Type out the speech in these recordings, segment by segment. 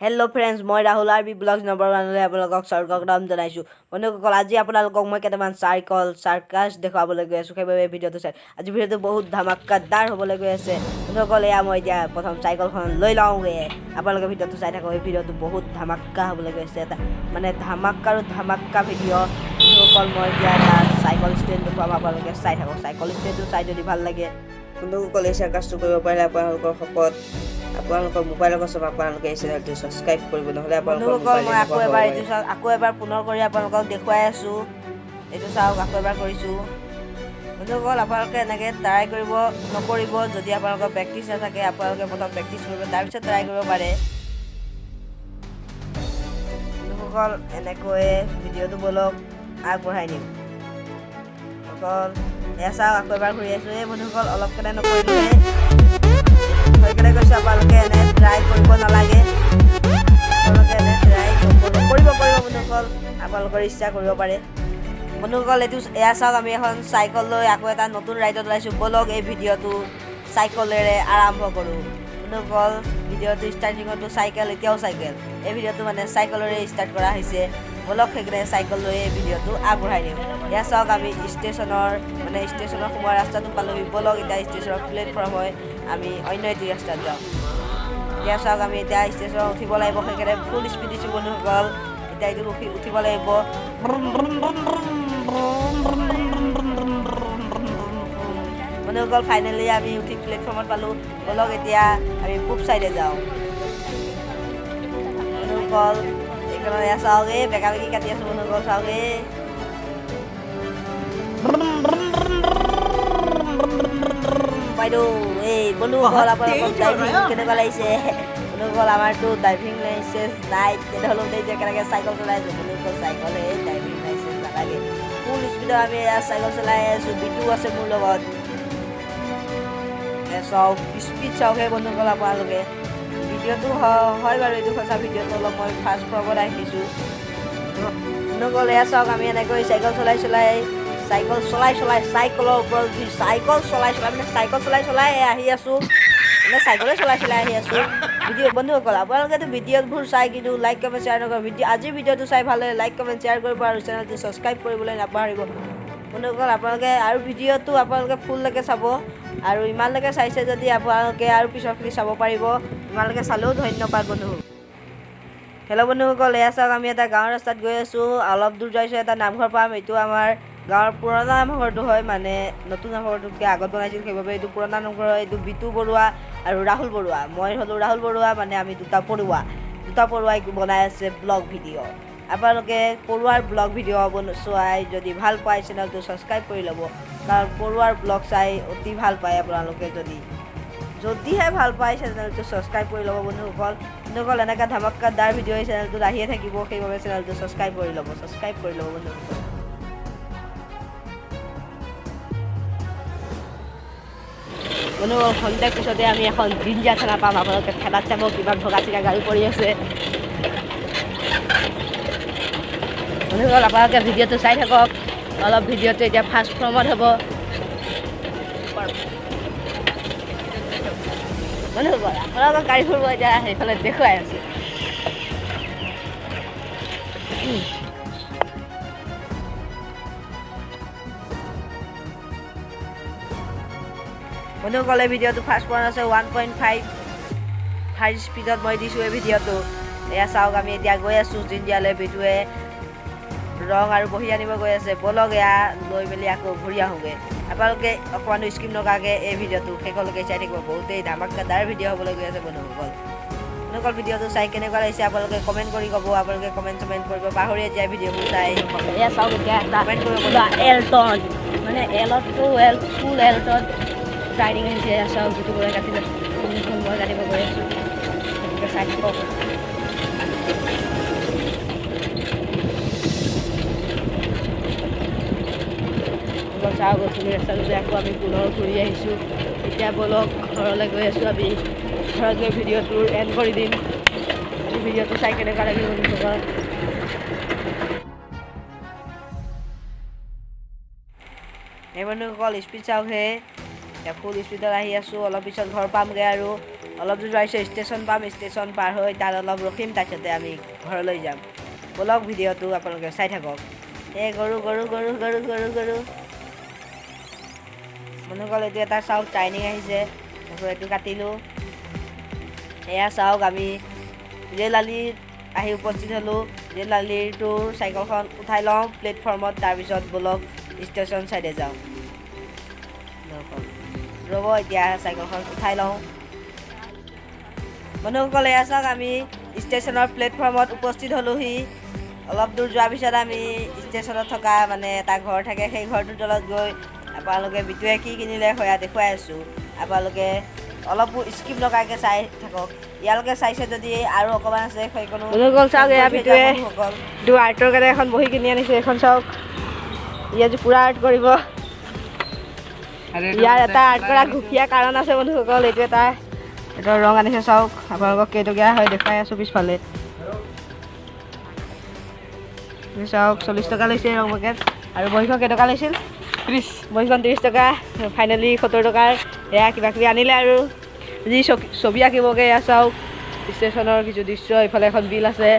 Hello' friends, মই Rahul R B blogs number ওৱানলৈ আপোনালোকক স্বাগতম জনাইছোঁ। বন্ধুসকল, আজি আপোনালোকক মই কেইটামান চাৰ্কাছ দেখুৱাবলৈ গৈ আছোঁ, সেইবাবে ভিডিঅ'টো চাই আজি ভিডিঅ'টো বহুত ধামাকাদাৰ হ'বলৈ গৈ আছে। বন্ধুসকল, এয়া মই এতিয়া প্ৰথম চাইকেলখন লৈ লওঁগৈ। আপোনালোকে ভিডিঅ'টো চাই থাকক, এই ভিডিঅ'টো বহুত ধামাকা হ'বলৈ গৈ আছে, এটা মানে ধামাকাৰো ধামাকা ভিডিঅ'। বন্ধুসকল, মই এতিয়া এটা চাইকেল ষ্টেণ্ড দেখুৱাম, আপোনালোকে চাই থাকক। চাইকেল ষ্টেণ্ডটো চাই যদি ভাল লাগে, বন্ধুসকল, এই চাৰ্কাছটো কৰিব পাৰিলে আপোনালোকৰ শপত, আপোনালোকৰ মোবাইলৰ কচম, আপোনালোকে এই চেনেলটো ছাবস্ক্ৰাইব কৰিব, নহ'লে আপোনালোকৰ বন্ধুসকল, মোবাইল মই আকৌ এনেকুৱা এবাৰ হ'ব এইটো পাৰে। চাওক, আকৌ এবাৰ পুনৰ কৰি আপোনালোকক দেখুৱাই আছোঁ। এইটো চাওক, আকৌ এবাৰ কৰিছোঁ। বন্ধুসকল, আপোনালোকে এনেকৈ ট্ৰাই কৰিব নকৰিব যদি আপোনালোকৰ প্ৰেক্টিচ নাথাকে। আপোনালোকে প্ৰথম প্ৰেক্টিচ কৰিব, তাৰপিছত ট্ৰাই কৰিব পাৰে। বন্ধুসকল, এনেকৈয়ে ভিডিঅ'টো ব'লক আগবঢ়াই নিম। অকল এয়া চাওক, আকৌ এবাৰ ঘূৰি আছোঁ। এই বন্ধুসকল, অলপ কেনে নকৰিলোহে, সেইকাৰণে কৈছোঁ আপোনালোকে এনে ট্ৰাই কৰিব নালাগে। আপোনালোকে এনে ট্ৰাই নকৰিব, কৰিব বন্ধুসকল, আপোনালোকৰ ইচ্ছা কৰিব পাৰে। বন্ধুসকল, এইটো এয়া চাওক, আমি এখন চাইকেল লৈ আকৌ এটা নতুন ৰাইডত ওলাইছোঁ। ব'লক এই ভিডিঅ'টো চাইকেলেৰে আৰম্ভ কৰোঁ। বন্ধুসকল, ভিডিঅ'টো ষ্টাৰ্টিঙতো চাইকেল, এতিয়াও চাইকেল। এই ভিডিঅ'টো মানে চাইকেলেৰে ষ্টাৰ্ট কৰা হৈছে। ব'লক সেইকাৰণে চাইকেল লৈ এই ভিডিঅ'টো আগবঢ়াই দিওঁ। এয়া চাওক, আমি ষ্টেচনৰ সোমোৱা ৰাস্তাটো পালোহি। ব'লক এতিয়া ষ্টেচনৰ প্লেটফৰ্ম হয়, আমি অন্য এটি ৰাস্তাত যাওঁ। এতিয়া চাওক, আমি এতিয়া ষ্টেচনত উঠিব লাগিব, সেইকাৰণে ফুল স্পীড দিছোঁ বন্ধুসকল। এতিয়া এইটো উঠিব লাগিব। বন্ধুসকল, ফাইনেলি আমি উঠি প্লেটফৰ্মত পালোঁ। ব'লক এতিয়া আমি পূব চাইডে যাওঁ। বন্ধুসকল, এইখনত এয়া চাওক, এই বেকা বেকি কাটি আছোঁ বন্ধুসকল, চাওক এই। বাইদেউ, এই বন্ধুসকল, আপোনালোকক ড্ৰাইভিং কেনেকুৱা লাগিছে? বন্ধুসকল, আমাৰতো ড্ৰাইভিং লাইচেঞ্চ নাই, তেনেহ'লেও দেখিছে কেনেকৈ চাইকেল চলাই আছোঁ। বন্ধুসকল, চাইকেল এই ড্ৰাইভিং লাইচেঞ্চ নালাগে। ফুল স্পীডত আমি এয়া চাইকেল চলাই আছোঁ। বিটু আছে মোৰ লগত। চাওক, স্পীড চাওক হে বন্ধুসকল। আপোনালোকে ভিডিঅ'টো হয় বাৰু, এইটো সঁচা ভিডিঅ'টো অলপ মই ফাষ্ট ফৰৱাৰ্ড ৰাখিছোঁ। বন্ধুসকল, এয়া চাওক, আমি এনেকৈ চাইকেল চলাই চলাই, চাইকেল চলাই চলাই, চাইকেলৰ ওপৰত উঠি চাইকেল চলাই চলাই, মানে চাইকেল চলাই চলাই আহি আছোঁ, মানে চাইকেলে চলাই চলাই আহি আছোঁ। ভিডিঅ' বন্ধুসকল, আপোনালোকেতো ভিডিঅ'বোৰ চাই কিন্তু লাইক কমেণ্ট শ্বেয়াৰ নকৰে। আজিৰ ভিডিঅ'টো চাই ভাল লাগে, লাইক কমেণ্ট শ্বেয়াৰ কৰিব আৰু চেনেলটো ছাবস্ক্ৰাইব কৰিবলৈ নাপাহৰিব। বন্ধুসকল, আপোনালোকে আৰু ভিডিঅ'টো আপোনালোকে ফুললৈকে চাব, আৰু ইমানলৈকে চাইছে যদি আপোনালোকে আৰু পিছৰখিনি চাব পাৰিব। ইমানলৈকে চালেও ধন্যবাদ বন্ধু। হেল্ল' বন্ধুসকল, এয়া চাওক, আমি এটা গাঁৱৰ ৰাস্তাত গৈ আছোঁ। অলপ দূৰ যাইছোঁ, এটা নামঘৰ পাম। এইটো আমাৰ গাঁৱৰ পুৰণা নামঘৰটো হয়, মানে নতুন নামঘৰটোতকৈ আগত বনাইছিল, সেইবাবে এইটো পুৰণা নামঘৰ হয়। এইটো বিটু বৰুৱা আৰু ৰাহুল বৰুৱা, মই হ'লোঁ ৰাহুল বৰুৱা, মানে আমি দুটা পৰুৱা, দুটা পৰুৱাই বনাই আছে ব্লগ ভিডিঅ'। আপোনালোকে পৰুৱাৰ ব্লগ ভিডিঅ' চোৱাই যদি ভাল পায় চেনেলটো ছাবস্ক্ৰাইব কৰি ল'ব, কাৰণ পৰুৱাৰ ব্লগ চাই অতি ভাল পায় আপোনালোকে। যদিহে ভাল পায় চেনেলটো ছাবস্ক্ৰাইব কৰি ল'ব বন্ধুসকল। বন্ধুসকল, এনেকুৱা ধামাকাদাৰ ভিডিঅ' এই চেনেলটোত আহিয়ে থাকিব, সেইবাবে চেনেলটো ছাবস্ক্ৰাইব কৰি ল'ব, ছাবস্ক্ৰাইব কৰি ল'ব বন্ধুসকল। বন্ধুসকল, খন্তেক পিছতে আমি এখন জিঞ্জিয়া থানা পাম। আপোনালোকে ঠেলাত চাব কিমান ভগা চিগা গাড়ী পৰি আছে। বন্ধুসকল, আপোনালোকে ভিডিঅ'টো চাই থাকক। অলপ ভিডিঅ'টো এতিয়া ফাষ্ট ফৰ্মত হ'ব। বন্ধুসকল, আপোনালোকৰ গাড়ীবোৰ মই এতিয়া সেইফালে দেখুৱাই আছোঁ। বন্ধুসকল, এই ভিডিঅ'টো ফাষ্ট ফৰ্ম আছে, 1.5 স্পীডত মই দিছোঁ এই ভিডিঅ'টো। এয়া চাওক, আমি এতিয়া গৈ আছোঁ জিঞ্জিয়ালৈ। বিটুৱে ৰং আৰু বহী আনিব গৈ আছে। ব'লক এয়া লৈ মেলি আকৌ ঘূৰি আহোঁগৈ। আপোনালোকে অকণমানো স্কিপ নকৰাকৈ এই ভিডিঅ'টো শেষলৈকে চাই থাকিব, বহুতেই ধামাকাদাৰ ভিডিঅ' হ'বলৈ গৈ আছে বন্ধুসকল। বন্ধুসকল, ভিডিঅ'টো চাই কেনেকুৱা লাগিছে আপোনালোকে কমেণ্ট কৰি ক'ব। আপোনালোকে কমেণ্ট চমেণ্ট কৰিব পাহৰিয়ে যায় ভিডিঅ'বোৰ চাই। এয়া চাওক, এতিয়া এটা কমেণ্ট কৰিব কিবা এল্টন, মানে এলতটো এল ফুল এল্টত ৰাইডিং আহিছে। এয়া চাওক, যিটো বৰাই কাটিলে, যোনখন মই কাটিব গৈ আছোঁ, সেইটোকে চাই থাকক। চাওক, গধূলি ৰাস্তাটোতে আকৌ আমি পুনৰ ঘূৰি আহিছোঁ। এতিয়া ব'লক ঘৰলৈ গৈ আছোঁ। আমি ঘৰত গৈ ভিডিঅ'টো এণ্ড কৰি দিম। আজি ভিডিঅ'টো চাই কেনেকুৱা লাগিল বন্ধুসকল? এই বন্ধুসকল, স্পীড চাওক হে, এতিয়া ফুল স্পীডত আহি আছোঁ। অলপ পিছত ঘৰ পামগৈ আৰু। অলপ দূৰ যোৱাৰ পিছত ষ্টেচন পাম। ষ্টেচন পাৰ হৈ তাত অলপ ৰখিম, তাৰপিছতে আমি ঘৰলৈ যাম। ব'লক, ভিডিঅ'টো আপোনালোকে চাই থাকক। এই গৰু গৰু গৰু গৰু গৰু গৰু। বন্ধুসকল, এইটো এটা চাওক, টাৰ্ণিং আহিছে। তাৰপিছত এইটো কাটিলোঁ। এয়া চাওক, আমি ৰেল আলিত আহি উপস্থিত হ'লোঁ। ৰেল আলিটোৰ চাইকেলখন উঠাই লওঁ প্লেটফৰ্মত, তাৰপিছত ব'লক ষ্টেচন চাইডে যাওঁ। বন্ধুসকল, ৰ'ব, এতিয়া চাইকেলখন উঠাই লওঁ। বন্ধুসকল, এয়া চাওক, আমি ষ্টেচনৰ প্লেটফৰ্মত উপস্থিত হ'লোহি। অলপ দূৰ যোৱাৰ পিছত আমি ষ্টেচনত থকা মানে এটা ঘৰ থাকে, সেই ঘৰটোৰ তলত গৈ আপোনালোকে বিটুৱে কি কিনিলে সেয়া দেখুৱাই আছোঁ। আপোনালোকে অলপো স্কিপ নকৰাকৈ চাই থাকক। ইয়ালৈকে চাইছে যদি আৰু অকণমান আছে, সেইকণো বন্ধুসকল, চাওক, এয়া কৰি থৈ বিটুৱে যাওক বন্ধুসকল। এইটো আৰ্টৰ কাৰণে এখন বহী কিনি আনিছে। এইখন চাওক, ই আজি পূৰা আৰ্ট কৰিব। ইয়াৰ এটা আৰ্ট কৰা সুকীয়া কাৰণ আছে। বন্ধুসকল, এইটো এটা এইটো ৰং আনিছে। চাওক, আপোনালোকক কেইটকীয়া হয় দেখুৱাই আছোঁ পিছফালে। এইটো চাওক, 40 টকা লৈছে ৰং পেকেট। আৰু বহীখন কেইটকা লৈছিল? 30। বহীখন 30 টকা। ফাইনেলি 70 টকাৰ এয়া কিবা কিবি আনিলে আৰু যি ছবি আঁকিবগৈ। এয়া চাওক, ষ্টেচনৰ কিছু দৃশ্য। ইফালে এখন বিল আছে,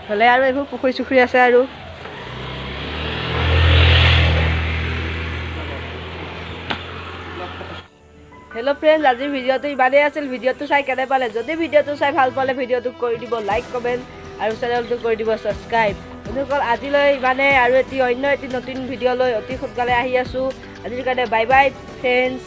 ইফালে আৰু এইবোৰ পুখুৰী চুখুৰী আছে। আৰু হেল্ল' ফ্ৰেণ্ডছ, আজিৰ ভিডিঅ'টো ইমানেই আছিল। ভিডিঅ'টো চাই কেনে পালে? যদি ভিডিঅ'টো চাই ভাল পালে, ভিডিঅ'টো কৰি দিব লাইক, কমেণ্ট আৰু চেনেলটো কৰি দিব ছাবস্ক্ৰাইব। বন্ধুসকল, আজিলৈ ইমানেই আৰু এটি অন্য এটি নতুন ভিডিঅ' লৈ অতি সোনকালে আহি আছোঁ। আজিৰ কাৰণে বাই বাই ফ্ৰেণ্ডছ।